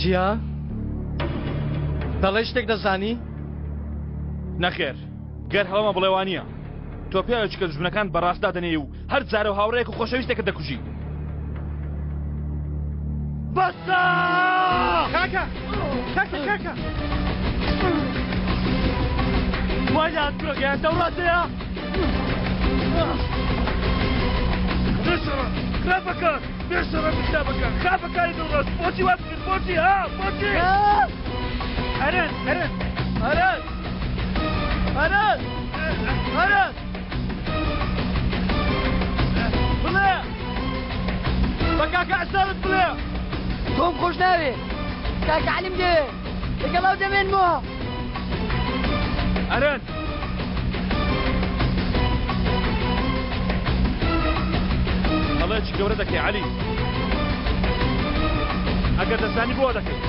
چییە؟ دەڵێی شتێک دەزانی؟ نەخێر، گەر هەڵەمە بڵێ وانییە. تۆ پیاوێکی کە دوژمنەکانت بە ڕاست دادەنێی و هەر جارە و هاوڕێیەک و خۆشەویستێکت دەکوژی. بەسە! کاکە! کاکە کاکە! وای لە کوڕە گەیان دەوڵاتەیە! بێشەڕە! خراپەکار! بێشەڕە خراپەکار! خراپەکاری دڵڕەش! بۆچی وات کرد؟ بۆچی ها؟ بۆچی؟ ئەرەن! ئەرەن! ئەرەن! ئەرەن! ئەرەن! بڵێ! بە کاکە عسارت بڵێ! تۆم خۆش ناوێ کاکە عەلیم دەوێ لەگەڵ ئەو دەمێنمەوە. ئەرەن! هەڵەیەکی گەورە دەکەی عەلی. ئەگەر دەزانی بۆ دەکەی.